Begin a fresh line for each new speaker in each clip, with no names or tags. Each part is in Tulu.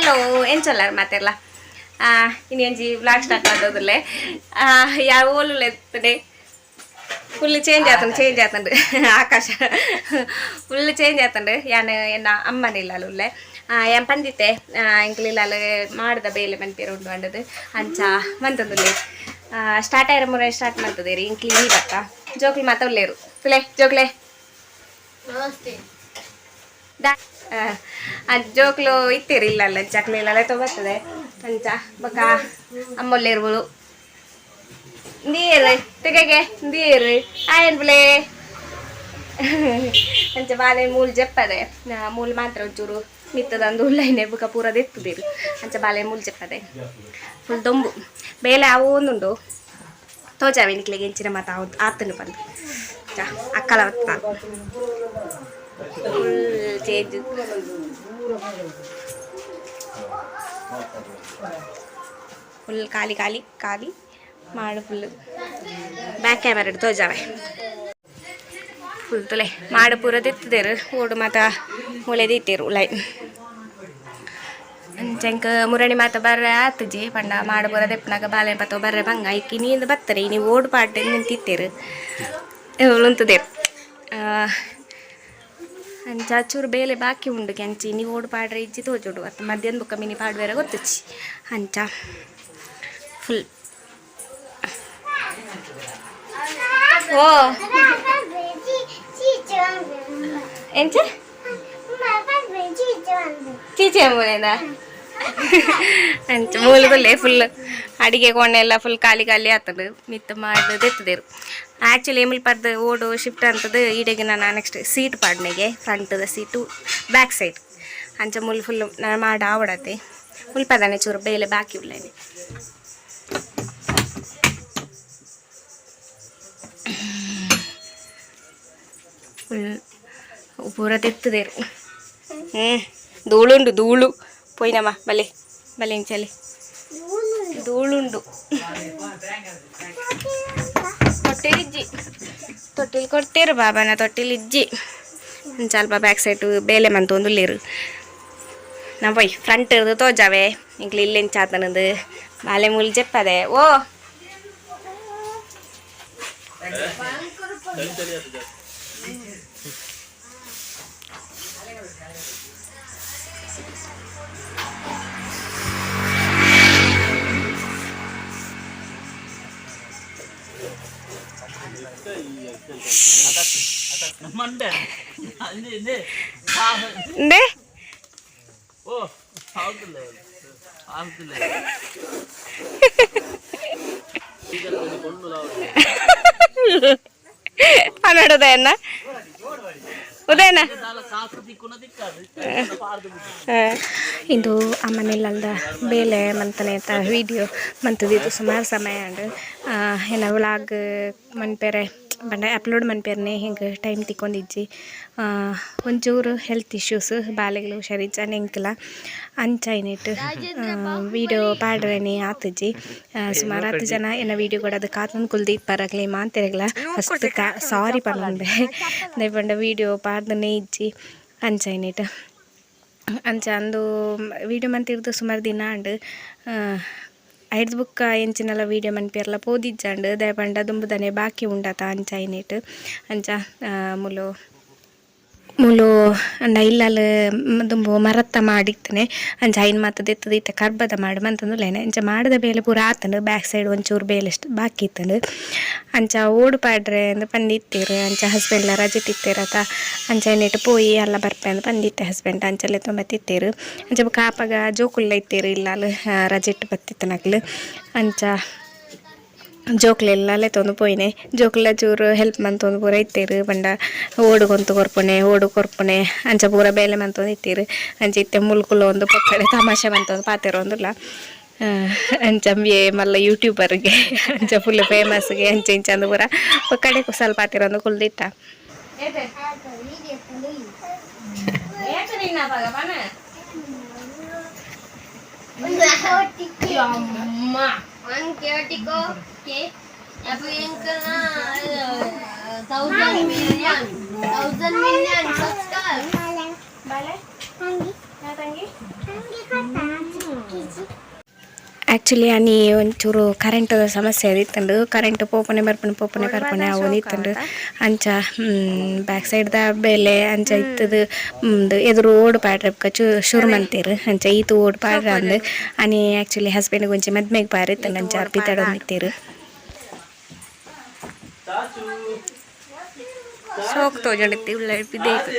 ಹಲೋ ಎಂಚೊಲ್ಲಾರ ಮಾತೆರ್ಲ ಇನಿ ಒಂಜಿ ವ್ಲಾಗ್ ಸ್ಟಾರ್ಟ್ ಮಂತೊಂದುಲ್ಲೆ. ಯಾವ ಓಲುಲ್ಲೆ? ಫುಲ್ ಚೇಂಜ್ ಆತುಂಡು, ಚೇಂಜ್ ಆತುಂಡು. ಆಕಾಶ ಫುಲ್ ಚೇಂಜ್ ಆತುಂಡು. ಯಾನ್ ಎನ್ನ ಅಮ್ಮನ ಇಲ್ಲಲ್ ಉಲ್ಲೆ. ಯಾನ್ ಪಂದಿತ್ತೆ, ಎಂಕ್ಲ ಇಲ್ಲಲ್ ಮಾಡದ ಬೇಲೆ ಮನ್ಪೆರೆ ಉಂಡು ಪಂಡುದು. ಅಂಚ ಮಂತೊಂದುಲ್ಲೆ. Start ಆಯಿರ ಮುರೆ start ಮಂತುದೇರಿ. ಎಂಕ್ಲು ಇನಿ ಬತ್ತ. ಜೋಕ್ಲು ಮಾತ ಉಲ್ಲೇರು. ತುಲೆ ಜೋಕ್ಲೆ.
ನಮಸ್ತೆ.
ದಾ ಜೋಕ್ಲು ಇತ್ತೀರಿ ಇಲ್ಲಲ್ಲ, ಚಕ್ಲಿ ಇಲ್ಲಲ್ಲ ಬರ್ತದೆ. ಅಂಚ ಬೊಕ ಅಮ್ಮೊಲ್ಲೇರ್ಬೋದು. ನೀರು ತಿಗೆಗೆ ನೀರು ಆಯನ್ ಬುಲೆ. ಅಂಚ ಬಾಲೆ ಮೂಲ್ ಜೆಪ್ಪದೆ. ಮೂಲ್ ಮಾತ್ರ ಒಂಚೂರು ಮಿತ್ತದಂದು ಉಲ್ಲೈನೆ, ಬೊಕ ಪೂರ ದೆತ್ತುದಿರು. ಅಂಚ ಬಾಲೆ ಮೂಲ್ ಜೆಪ್ಪದೆ. ಫುಲ್ ದೊಂಬು. ಬೇಲೆ ಅವು ಒಂದುಂಡು, ತೋಜಾವೆ ನಿಕ್ಲೆಗೆ ಎಂಚಿನ ಮಾತ ಆತುಂಡು ಪಂದ್. ಅಕ್ಕಲ ಬತ್ತ. ಫುಲ್ ಚೇಂಜ್, ಫುಲ್ ಖಾಲಿ ಖಾಲಿ ಖಾಲಿ ಮಾಡು. ಫುಲ್ ಬ್ಯಾಕ್ ಕ್ಯಾಮರಾ ತೋಜಾವೆ. ಫುಲ್ ತುಲೆ, ಮಾಡು ಪೂರ ದೆತ್ತುದೆರ್. ಓಡು ಮಾತ ಮೂಲೆ ದೀತೆರ್ ಉಲಾಯಿ. ಅಂಚ ಎಂಕ್ ಮುರಣಿ ಮಾತ ಬರ್ರೆ ಆತುಜಿ ಪಂಡ ಮಾಡು ಪೂರ ದೆಪ್ಪುನಗ ಬಾಲೆ ಪತ್ತ ಬರ್ರೆ ಬಂಗ. ಐಕ್ ಇನಿ ಬತ್ತರೆ. ಇನಿ ಓಡು ಪಾಡ್ಡೆ ನಿಂತಿತ್ತೆರ್, ಉಂತುದೆರ್. ಅಂಚ ಚೂರು ಬೇಲೆ ಬಾಕಿ ಉಂಡು. ಕೆಂಚಿ ಇನಿ ಓಡು ಪಾಡ್ರೆ ಇಜ್ಜಿ ತೋಜುಂಡು ಅತ್ತ ಮಧ್ಯಾಹ್ನ ಬೊಕ್ಕ ಮಿನಿ ಪಾಡ್ವೆರೆ ಗೊತ್ತುಜ್ಜಿ. ಅಂಚ ಫುಲ್ ಓ ಎಂಚ ಚೀಚಿ ಅಂಬುನೇದ. ಅಂಚ ಮೂಲದಲ್ಲೇ ಫುಲ್ ಅಡಿಗೆ ಕೋಣೆ ಎಲ್ಲ ಫುಲ್ ಖಾಲಿ ಖಾಲಿ ಆತದು. ಮಿತ್ತ ಮಾಡಿ ದೆತ್ತುದೇರು. ಆ್ಯಕ್ಚುಲಿ ಎಮುಲ್ ಪರ್ದು ಓಡು ಶಿಫ್ಟ್ ಅಂತದ್ದು. ಈಡೆಗೆ ನಾನು ನೆಕ್ಸ್ಟ್ ಸೀಟ್ ಪಾಡ್ನೆಗೆ, ಫ್ರಂಟ್ದ ಸೀಟು, ಬ್ಯಾಕ್ ಸೈಡ್. ಅಂಚ ಮುಲ್ ಫುಲ್ ನಾನು ಮಾಡ ಆವಡತೆ. ಮುಲ್ಪದಾನೆ ಚೂರು ಬೇಲೆ ಬಾಕಿ ಉಳ್ಳೇನೆ. ಫುಲ್ ಪೂರ ತೆತ್ತುದೇರು. ಧೂಳುಂಡು, ಧೂಳು. ಪೋಯಿನಮ್ಮ, ಬಲೆ ಬಲೆ ಇಂಚಲೆ ಧೂಳುಂಡು. ತೊಟ್ಟಿಲ್ ಇಜ್ಜಿ, ತೊಟ್ಟಿಲ್ ಕೊಡ್ತೇರು ಬಾಬಾನ. ತೊಟ್ಟಿಲ್ ಇಜ್ಜಿ. ಸ್ವಲ್ಪ ಬ್ಯಾಕ್ ಸೈಡ್ ಬೇಲೆ ಮಂತೊಂದುಲ್ಲೆರ್. ನಾ ಪೋಯ್ ಫ್ರಂಟ್ ತೋಜಾವೆ ಎಂಕ್ಲು ಇಲ್ಲೆಂಚ ಆತನದು. ಬಾಲೆ ಮೂಲು ಜೆಪ್ಪದೆ. ಓ എന്തേ? ಪನ್ನಡ ಉದಯಣ್ಣ, ಉದಯಣ್ಣ. ಇಂದು ಅಮ್ಮನಿಲ್ಲಲ್ದ ಬೇಲೆ ಮಂತನೆ ವೀಡಿಯೋ ಮಂತದಿತ್ತು. ಸುಮಾರು ಸಮಯ ಆಂಡ್. ಏನ ವ್ಲಾಗ್ ಮನ್ಪೆರೆ ಪಂಡ ಅಪ್ಲೋಡ್ ಮನ್ಪೆರ್ನೆ ಹಿಂಗೆ ಟೈಮ್ ತಿಕ್ಕೊಂದಿಜ್ಜಿ. ಒಂಚೂರು ಹೆಲ್ತ್ ಇಶ್ಯೂಸ್, ಬಾಲೆಗ್ಲ ಹುಷಾರಿಜ್ಜಾನೆ, ಎಂಕಲ. ಅಂಚ ಐನೆಟ್ ವೀಡಿಯೋ ಪಾಡ್ರೆನೆ ಆತುಜಿ. ಸುಮಾರು 10 ಜನ ಎನ್ನ ವೀಡಿಯೋ ಕೂಡ ಅದು ಕಾತೊಂದು ಕುಲ್ದು ಇಪ್ಪರಗ್ಲೆ ಮಾತೆರೆಗ್ಲ ಫಸ್ಟ್ ಸಾರಿ ಪನೊಂಡೆ. ದಾಯೆ ಪಂಡ ವೀಡಿಯೋ ಪಾಡ್ದನೆ ಇಜ್ಜಿ. ಅಂಚ ಐನೆಟ್ ಅಂಚ ಅಂದು ವೀಡಿಯೋ ಮಂತಿರ್ದು ಸುಮಾರು ದಿನ ಆಂಡ್. ಐಡ್ದ್ ಬೊಕ್ಕ ಎಂಚಿನಲ ವೀಡಿಯೋ ಮನ್ಪೆರ್ಲ ಪೋದಿಜ್ಜಾಂಡ್. ದಾಯೆ ಪಂಡ ದುಂಬುದನೆ ಬಾಕಿ ಉಂಡತ. ಅಂಚ ಐನೆಟ್ ಅಂಚ ಮುಲು ಮುಲು ಅಂಡ ಇಲ್ಲಲ್ ದುಂಬು ಮರತ್ತ ಮಾಡಿತ್ತನೆ. ಅಂಚ ಐನ್ ಮಾತ ದೆತ್ತುದು ಇತ್ತೆ ಕರ್ಬದ ಮಾಡು ಮಂತೊಂದುಲ್ಲೆನೆ. ಅಂಚ ಮಾಡದ ಬೇಲೆ ಪೂರ ಆತುಂಡು. ಬ್ಯಾಕ್ ಸೈಡ್ ಒಂಚೂರು ಬೇಲೆ ಅಷ್ಟು ಬಾಕಿ ಇತ್ತುಂಡು. ಅಂಚ ಓಡು ಪಾಡ್ರೆ ಅಂದ್ ಪಂದಿತ್ತೆರ್. ಅಂಚ ಹಸ್ಬೆಂಡ್ಲ ರಜೆಟ್ ಇತ್ತೆರ್ ಅತ. ಅಂಚ ಐನೆಟ್ ಪೋಯಿ ಅಲ್ಲ ಬರ್ಪೆ ಅಂದ್ ಪಂದಿತ್ತೆ ಹಸ್ಬೆಂಡ್. ಅಂಚ ಲೆತ್ತೊಂದು ಬತ್ತಿತ್ತೆರ್. ಅಂಚ ಬೊಕ ಆಪಗ ಜೋಕುಲ್ಲ ಇತ್ತೆರ್ ಇಲ್ಲಲ್, ರಜೆಟ್ ಬತ್ತಿತ್ತನಕ್ಲು. ಅಂಚ ಜೋಕ್ಲೆಲ್ಲ ಲೆತ್ತೊಂದು ಪೋಯಿನೆ. ಜೋಕುಲ್ಲ ಚೂರು ಹೆಲ್ಪ್ ಮಂತೊಂದು ಪೂರ ಇತ್ತೆರ್. ಪಂಡ ಓಡು ಕೊಂತು ಕೊರ್ಪುನೆ, ಓಡು ಕೊರ್ಪುನೆ, ಅಂಚ ಪೂರ ಬೇಲೆ ಮಂತೊಂದು ಇತ್ತೆರ್. ಅಂಚ ಇತ್ತೆ ಮುಲ್ಕುಲು ಪೊಕ್ಕಡೆ ತಮಾಷೆ ಮಂತೊಂದು ಪಾತೆರೊಂದುಲ್ಲ. ಅಂಚ ಅಂಬಿಯೆ ಮಲ್ಲ ಯೂಟ್ಯೂಬರ್ಗೆ, ಅಂಚ ಫುಲ್ ಫೇಮಸ್ಗೆ, ಅಂಚ ಇಂಚ ಅಂದ್ ಪೂರ ಪೊಕ್ಕಡೆ ಕುಸಲ್ ಪಾತೆರೊಂದು ಕುಲ್ದಿತ್ತ.
1000 million, 1000 million subscribe.
ಬಾಲೆ ತಂಗಿ. Actually ಅನಿ ಒಂಚೂರು ಕರೆಂಟ್ ಸಮಸ್ಯೆ ಇತ್ತಂಡು, ಕರೆಂಟ್ ಪೋಪನೆ ಬರ್ಪುನೆ, ಪೋಪನೆ ಬರ್ಪುನೆ ಆವೊಂದಿತ್ತಂಡು. ಅಂಚ ಬ್ಯಾಕ್ ಸೈಡ್ದ ಬೇಲೆ ಅಂಚ ಇತ್ತದು. ಉಂದು ಎದುರು ಓಡು ಪಾಡ್ರೆ ಬೊಕ ಚು ಶುರು ಮಲ್ತೆರ್. ಅಂಚ ಈತ್ ಓಡು ಪಾಡ್ರೆ ಅಂದ್. ಅನಿ ಆಕ್ಚುಲಿ ಹಸ್ಬೆಂಡ್ ಒಂಜಿ ಮದ್ಮೆಗ್ ಪಾರೆ ಇತ್ತಂಡ್, ಅಂಚ ಪಿದಡೊಂದಿತ್ತೆರ್. ಶೋಕ್ ತೋಜೊಂಡಿತ್ತಿ ಉಲ್ಲ ಪಿದಯ್ಕ್.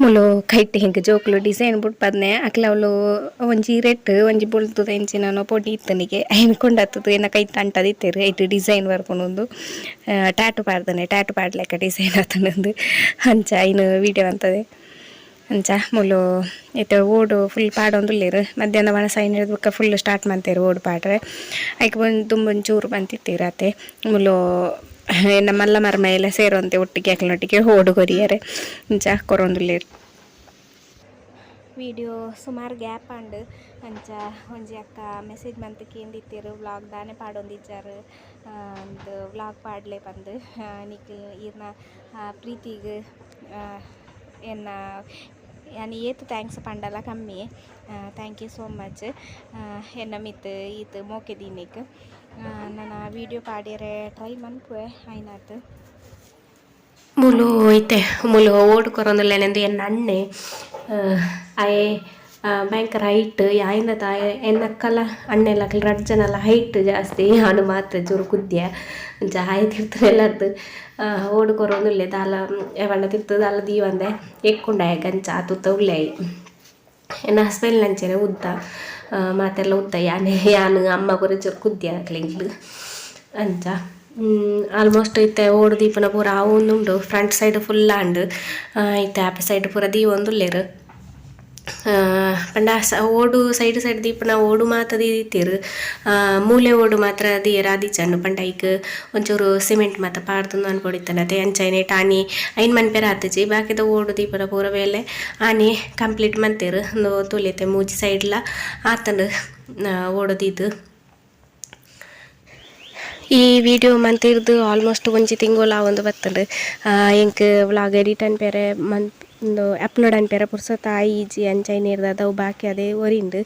ಮೂಲು ಕೈಟ್ ಎಂಕ್ ಜೋಕುಲು ಡಿಸೈನ್ ಬುಡ್ಪದ್ನೆ. ಅಕ್ಲ ಅವ್ಲು ಒಂಜಿ ರೆಡ್, ಒಂಜಿ ಬೊಲ್ದುದ ಎಂಚಿನನೋ ಪೊಡಿ ಇತ್ತನಿಗೆ, ಐನ್ ಕೊಂಡತ್ತುದು ಎನ್ನ ಕೈಟ್ ಅಂಟದಿತ್ತೆರ್. ಐಟ್ ಡಿಸೈನ್ ಬರ್ಪುಂಡು. ಟ್ಯಾಟು ಪಾಡ್ದನೆ, ಟ್ಯಾಟು ಪಾಡ್ಲೆಕ ಡಿಸೈನ್ ಆತುಂಡು. ಅಂಚ ಐನ್ ವೀಡಿಯೋ ಮಂತದೆ. ಅಂಚ ಮೂಲು ಇತ್ತೆ ಓಡು ಫುಲ್ ಪಾಡೊಂದುಲ್ಲೆರ್. ಮಧ್ಯಾಹ್ನ ವನಸ್ ಆಯಿನೆಡ್ದ್ ಬೊಕ್ಕ ಫುಲ್ ಸ್ಟಾರ್ಟ್ ಮಂತೆರ್ ಓಡು ಪಾಡ್ರೆ. ಐಕ್ ಒಂಜಿ ದುಂಬು ಒಂಚೂರು ಮಂತಿತ್ತೆರ್ ಆತೆ. ಮೂಲು ಎನ್ನ ಮಲ್ಲ ಮರ್ಮಯೆಲ ಸೇರೊಂತೆ ಒಟ್ಟಿಗೆ ಅಕ್ಲ್ನೊಟ್ಟಿಗೆ ಓಡು ಕೊರಿಯೆರೆ. ಇಂಚ ಕೊರೊಂದುಲ್ಲೆರ್. ವೀಡಿಯೋ ಸುಮಾರು ಗ್ಯಾಪ್ ಆಂಡ್. ಅಂಚ ಒಂಜಿ ಅಕ್ಕ ಮೆಸೇಜ್ ಮಂತ್ ಕೇಂದಿತ್ತೆರ್, ವ್ಲಾಗ್ ದಾನೆ ಪಾಡೊಂದಿಜ್ಜಾರ್ ಅಂದ್, ವ್ಲಾಗ್ ಪಾಡ್ಲೆ ಪಂದ್. ನಿಕ್ಲ್ ಈರ್ನ ಪ್ರೀತಿಗ್ ಎನ್ನ ಯಾನ್ ಏತ್ thanks ಪಂಡಲ ಕಮ್ಮಿ. Thank you so much ಎನ್ನ ಮಿತ್ತ್ ಈತ್ ಮೋಕೆ ದೀನೆಕ್. ನನ ವೀಡಿಯೋ ಪಾಡ್ಯರೆ ಟ್ರೈ ಮನ್ಪುವೆ ಆಯ್ನಾತ್. ಮೂಲು ಇತ್ತೆ ಮೂಲು ಓಡು ಕೊರೊಂದುಲ್ಲೆನೆಂದು ಎನ್ನ ಅಣ್ಣೆ. ಆಯೆ ಭಯಂಕರ ಹೈಟ್ ಆಯ್ನ ತಾಯೆ. ಎನ್ನಕ್ಕಲ ಅಣ್ಣೆಲ ಅಕ್ಲ್ ರಡ್ಡ್ ಜನಲ ಹೈಟ್ ಜಾಸ್ತಿ, ಯಾನ್ ಮಾತ್ರ ಚೂರು ಕುದ್ಯ. ಅಂಚ ಆಯೆ ತಿರ್ತ್ ಎಲ್ಲರ್ದ್ ಓಡು ಕೊರೊಂದುಲ್ಲೆ. ದಾಲ ಪಂಡ ತಿರ್ತ್ ದಾಲ ದೀವಂದೆ ಎಕ್ಕುಂಡು ಆಯಗ್, ಅಂಚ ಆತ್ ಉದ್ದ ಉಲ್ಲೆ ಆಯೆ. ಎನ್ನ ಹಸ್ಬೆಂಡ್ ಅಂಚನೆ ಉದ್ದ, ಮಾತೆರ್ಲ ಉದ್ದ. ಯಾನ್ ಯಾನ್ ಅಮ್ಮ ಪೂರ ಚೂರು ಕುದ್ಯ ಅಕ್ಲ್ ಎಂಕ್ಲು ಅಂಚ. ಆಲ್ಮೋಸ್ಟ್ ಇತ್ತೆ ಓಡು ದೀಪುನ ಪೂರ ಆವೊಂದುಂಡು. Front side full ಆಂಡ್. ಇತ್ತೆ ಆಪೆ ಸೈಡ್ ಪೂರ ದೀವೊಂದುಲ್ಲೆರ್. ಪಂಡ ಓಡು ಸೈಡ್ ಸೈಡ್ ದೀಪುನ ಓಡು ಮಾತ ದೀತೆರ್. ಮೂಲೆ ಓಡು ಮಾತ್ರ ದೀಯೆರೆ ಆದಿಜ್ಜಂಡ್. ಪಂಡ ಐಕ್ ಒಂಚೂರು ಸಿಮೆಂಟ್ ಮಾತ ಪಾಡ್ದ್ ಮನ್ಪೊಡಿತ್ತುಂಡು ಅಂಚ ಐನೇಟ್ ಆನಿ ಐನ್ ಮನ್ಪೆರೆ ಆತಿಜಿ. ಬಾಕಿದ ಓಡು ದೀಪುನ ಪೂರ ಬೇಲೆ ಆನಿ ಕಂಪ್ಲೀಟ್ ಮಂತೆರ್. ಉಂದು ತೂಲೆ, ಇತ್ತೆ ಮೂಜಿ ಸೈಡ್ಲ ಆತುಂಡು ಓಡು ದೀದ್. ಈ ವಿಡಿಯೋ ಮಂತಿರ್ದು ಆಲ್ಮೋಸ್ಟ್ ಒಂಜಿ ತಿಂಗೊಲು ಆವೊಂದು ಬತ್ತುಂಡು. ಎಂಕ್ ವ್ಲಾಗ್ ಎಡಿಟ್ ಅನ್ಪೆರೆ ಮನ್ ಉಂದು ಅಪ್ಲೋಡ್ ಅನ್ಪೆರೆ ಪುರ್ಸೊತ್ತು ಆಯಿಜಿ. ಅಂಚ ಐನೆರ್ದಾದ್ ಅವು ಬಾಕಿ ಅದೇ ಒರಿಂಡ್.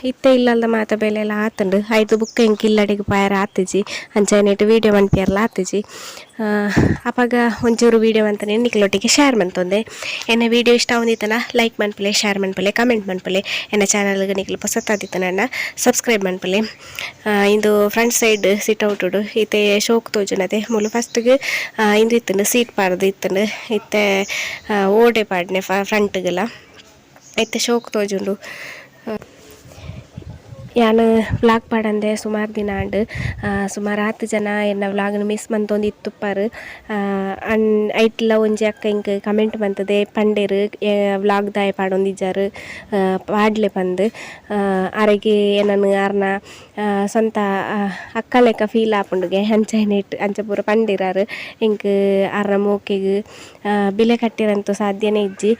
ಇತ್ತೆ ಇಲ್ಲಲ್ದ ಮಾತ ಬೇಲೆಲ ಆತುಂಡು. ಐರ್ದ್ ಬೊಕ್ಕ ಎಂಕ್ ಇಲ್ಲಡೆಗ್ ಪೋಯೆರೆ ಆತಿಜಿ. ಅಂಚ ಐನೆಟ್ ವೀಡಿಯೋ ಮನ್ಪೆರೆಲ ಆತಿಜಿ. ಅಪಗ ಒಂಚೂರು ವೀಡಿಯೋ ಮಂತುನೆ ನಿಕ್ಲೊಟ್ಟಿಗೆ ಶೇರ್ ಮಂತೊಂದೆ. ಎನ್ನ ವೀಡಿಯೋ ಇಷ್ಟ ಆವೊಂದಿತ್ತುಂಡ ಲೈಕ್ ಮನ್ಪುಲೆ, ಶೇರ್ ಮನ್ಪುಲೆ, ಕಮೆಂಟ್ ಮನ್ಪುಲೆ. ಎನ್ನ ಚಾನಲ್ಗ್ ನಿಕ್ಲು ಪೊಸತಾದಿತ್ತುಂಡ ಸಬ್ಸ್ಕ್ರೈಬ್ ಮನ್ಪುಲೆ. ಇಂದು front side sit out ಇತ್ತೆ ಶೋಕ್ ತೋಜುನತೆ. ಮೂಲು ಫಸ್ಟ್ಗ್ ಇಂದು ಇತ್ತುಂಡು, ಸೀಟ್ ಪಾಡ್ದ್ ಇತ್ತುಂಡು. ಇತ್ತೆ ಓಡೆ ಪಾಡ್ನೆ ಫ್ರಂಟ್ಗ್ಲ. ಇತ್ತೆ ಶೋಕ್ ತೋಜುಂಡು. ಯಾನ್ ವ್ಲಾಗ್ ಪಾಡಂದೆ ಸುಮಾರು ದಿನ ಆಂಡ್. ಸುಮಾರು ಆತ್ ಜನ ಎನ್ನ ವ್ಲಾಗ್ನ್ ಮಿಸ್ ಮಂತೊಂದು ಇತ್ತುಪ್ಪರ್. ಅನ್ ಐಟ್ಲ ಒಂಜಿ ಅಕ್ಕ ಎಂಕ್ ಕಮೆಂಟ್ ಮಂತುದೆ ಪಂಡೆರ್, ವ್ಲಾಗ್ ದಾಯೆ ಪಾಡೊಂದಿಜ್ಜಾರ್, ಪಾಡ್ಲೆ ಪಂದ್. ಅರೆಗ್ ಎನನ್ ಆರ್ನ ಸ್ವಂತ ಅಕ್ಕ ಲೆಕ್ಕ ಫೀಲ್ ಆಪುಂಡುಗೆ. ಅಂಚ ಅಂಚ ಪೂರ ಪಂಡೆರ್ ಆರ್. ಎಂಕ್ ಆರ್ನ ಮೋಕೆಗ್ ಬಿಲೆ ಕಟ್ಟೆರಂತೂ ಸಾಧ್ಯನೇ ಇಜ್ಜಿ.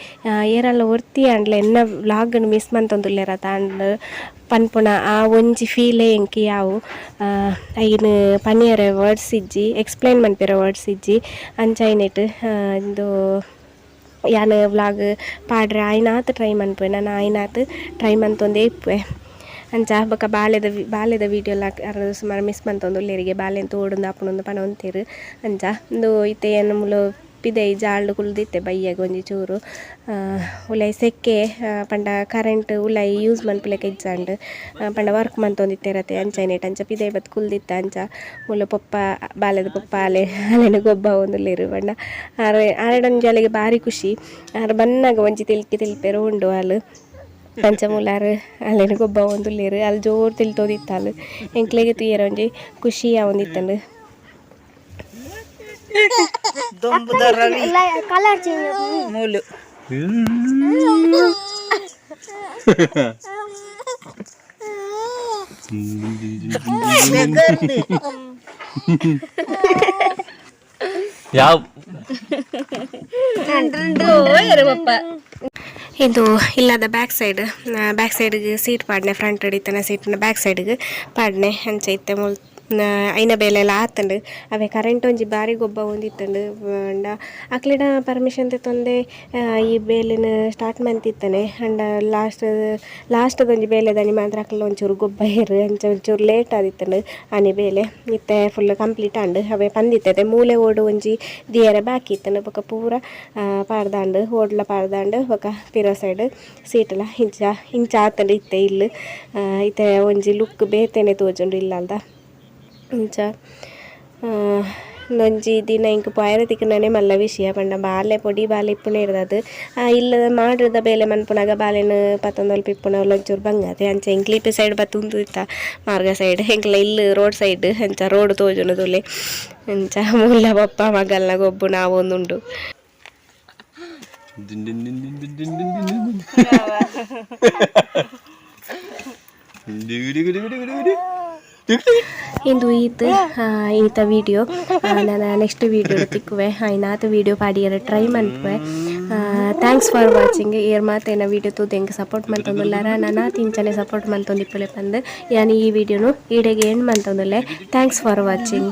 ಏರಲ್ಲ ಒರ್ತಿ ಆಂಡ್ಲ ಎನ್ನ ವ್ಲಾಗ್ನ್ ಮಿಸ್ ಮಂತೊಂದುಲ್ಲೆರ್ ಆಂಡ್ ಪನ್ಪುನ ಆ ಒಂಜಿ ಫೀಲೇ ಎಂಕ್ ಯಾವು. ಐನ್ ಪನಿಯರೆ ವರ್ಡ್ಸ್ ಇಜ್ಜಿ, ಎಕ್ಸ್ಪ್ಲೈನ್ ಮನ್ಪೆರೆ ವರ್ಡ್ಸ್ ಇಜ್ಜಿ. ಅಂಚ ಐನೆಟ್ ಇಂದು ಯಾನ್ ವ್ಲಾಗ್ ಪಾಡ್ರೆ ಆಯ್ನಾತ್ ಟ್ರೈ ಮನ್ಪುವೆ. ನನ ಆಯ್ನಾತ್ ಟ್ರೈ ಮಂತೊಂದೇ ಇಪ್ಪುವೆ. ಅಂಚ ಬೊಕ ಬಾಲೆದ ಬಾಲೆದ ವೀಡಿಯೋ ಅರ್ ಸುಮಾರು ಮಿಸ್ ಮಂತೊಂದುಲ್ಲೆರಿಗೆ, ಬಾಲೆನ್ ತೂವೊಡುಂದು ಆಪುಂಡು ಪನೊಂತೆರ್. ಅಂಚ ಉಂದು ಇತ್ತೆ ಯಾನ್ ಮೂಲು ಪಿದಯಿ ಜಾಲ್ಡ್ ಕುಲ್ದಿತ್ತೆ ಬಯ್ಯಗ್ ಒಂಜಿ ಚೂರು. ಉಲಾಯಿ ಸೆಕೆ ಪಂಡ ಕರೆಂಟ್ ಉಲಾಯಿ ಯೂಸ್ ಮನ್ಪುಲೆಕ ಇಜ್ಜಾಂಡ್. ಪಂಡ ವರ್ಕ್ ಮಂತೊಂದಿತ್ತೆರ್ ಅತೆ. ಅಂಚ ಐನೆಟ್ ಅಂಚ ಪಿದಯಿ ಬತ್ತ್ ಕುಲ್ದಿತ್ತೆ. ಅಂಚ ಮೂಲು ಪೊಪ್ಪ ಬಾಲೆದ ಪೊಪ್ಪ ಆಲೆ ಅಲೆನ್ ಗೊಬ್ಬಾವೊಂದುಲ್ಲೆರ್. ಪಂಡ ಆರ್ ಆರೆಡ ಒಂಜಿ ಅಲೆಗ್ ಬಾರಿ ಖುಷಿ. ಆರ್ ಬನ್ನಗ ಒಂಜಿ ತೆಲ್ಕೆ ತೆಲ್ಪೆರೆ ಉಂಡು ಆಲ್. ಅಂಚ ಮೂಲು ಆರ್ ಅಲೆನ್ ಗೊಬ್ಬಾವೊಂದುಲ್ಲೆರ್. ಆಲ್ ಜೋರು ತೆಲ್ತೊಂದಿತ್ತಾಲ್. ಎಂಕ್ಲೆಗ್ ತೂಯೆರೆ ಒಂಜಿ ಖುಷಿ ಆವೊಂದಿತ್ತುಂಡು.
ದೊಂಬುದ ರವಿ.
ಕಲರ್ ಚೇಂಜ್
ಮೂಲು. ಬೆಗರ್ದು.
ಯಾವ?
ಇದು ಇಲ್ಲದ ಬ್ಯಾಕ್ ಸೈಡ್. ಬ್ಯಾಕ್ ಸೈಡ್ಗೆ ಸೀಟ್ ಪಾಡ್ನೆ. ಫ್ರಂಟ್ ಇತ್ತನ ಸೀಟ್ ಬ್ಯಾಕ್ ಸೈಡ್ಗೆ ಪಾಡ್ನೆ. ಅಂಚ ಇತ್ತೆ ಮುಲ್ ಐನ ಬೇಲೆ ಎಲ್ಲ ಆತುಂಡು. ಅವೆ ಕರೆಂಟ್ ಒಂಜಿ ಬಾರಿ ಗೊಬ್ಬ ಒಂದಿತ್ತುಂಡು. ಪಂಡ ಅಕ್ಲೆಡ ಪರ್ಮಿಷನ್ ದೆತೊಂದೆ ಈ ಬೇಲೆನ್ ಸ್ಟಾರ್ಟ್ ಮಂತಿತ್ತನೆ. ಆಂಡ ಲಾಸ್ಟ್ ಲಾಸ್ಟ್ ಒಂಜಿ ಬೇಲೆದಾನಿ ಮಾತ್ರ ಅಕಲ್ನ ಒಂಚೂರು ಗೊಬ್ಬಯೆರ್. ಅಂಚ ಒಂಚೂರು ಲೇಟ್ ಆದಿತ್ತುಂಡು ಆನಿ ಬೇಲೆ. ಇತ್ತೆ ಫುಲ್ ಕಂಪ್ಲೀಟ್ ಆಂಡ್. ಅವೆ ಪಂದಿತ್ತೆ ಮೂಲೆ ಓಡು ಒಂಜಿ ದಿಯರೆ ಬಾಕಿ ಇತ್ತುಂಡು. ಬೊಕ ಪೂರ ಪಾಡ್ದಾಂಡ್, ಓಡ್ಲ ಪಾಡ್ದಾಂಡ್. ಬೊಕ ಪಿರ ಸೈಡ್ ಸೀಟ್ಲ ಇಂಚ ಇಂಚ ಆತುಂಡು ಇತ್ತೆ ಇಲ್ಲ್. ಇತ್ತೆ ಒಂಜಿ ಲುಕ್ ಬೇತೆನೆ ತೋಜುಂಡು ಇಲ್ಲಲ್ದ. ಇಂಚ ಒಂಜಿ ದಿನ ಎಂಕ್ ಪೋಯೆರೆ ತಿಕ್ಕುನನೆ ಮಲ್ಲ ವಿಷಯ. ಪಂಡ ಬಾಲೆ ಪೊಡಿ ಬಾಲೆ ಇಪ್ಪುನ ಇರ್ದದ್ ಇಲ್ಲದ ಮಾಡ್ರದ ಬೇಲೆ ಮನ್ಪುನಗ ಬಾಲೆನ್ ಪತ್ತೊಂದು ಇಪ್ಪುನ ಒಂಚೂರು ಬಂಗ ಅತೆ. ಅಂಚ ಎಂಕ್ಲು ಸೈಡ್ ಬತ್ತ್ ಉಂತುದಿತ್ತ, ಮಾರ್ಗ ಸೈಡ್. ಎಂಕ್ಲ ಇಲ್ಲ್ ರೋಡ್ ಸೈಡ್. ಅಂಚ ರೋಡ್ ತೋಜುಂಡು ತೂಲೆ. ಅಂಚ ಮುಲ್ಲ ಪಪ್ಪ ಮಗಲ್ನ ಗೊಬ್ಬುನ ಆವೊಂದುಂಡು.
Din din din din din din din din din. Din din din din din.
ಇಂದು ಈತ್ ಈತ ವಿಡಿಯೋ. ನಾನು ನೆಕ್ಸ್ಟ್ ವೀಡಿಯೋ ತಿಕ್ಕುವೆ. ಆಯ್ನಾತ್ ವೀಡಿಯೋ ಪಾಡಿಯರೆ ಟ್ರೈ ಮನ್ಪುವೆ. Thanks for watching. ಏರ್ ಮಾತ ಎನ್ನ ವೀಡಿಯೋ ತೂದು ಎಂಕ್ ಸಪೋರ್ಟ್ ಮಂತೊಂದುಲ್ಲಾರ, ನನಾತ್ ಇಂಚನೆ ಸಪೋರ್ಟ್ ಮಂತೊಂದಿಪ್ಪುಲೆ ಪಂದ್ ಯಾನ್ ಈ ವಿಡಿಯೋನು ಈಡೆಗೆ ಎಂಡ್ ಮಂತೊಂದುಲ್ಲೆ. Thanks for watching.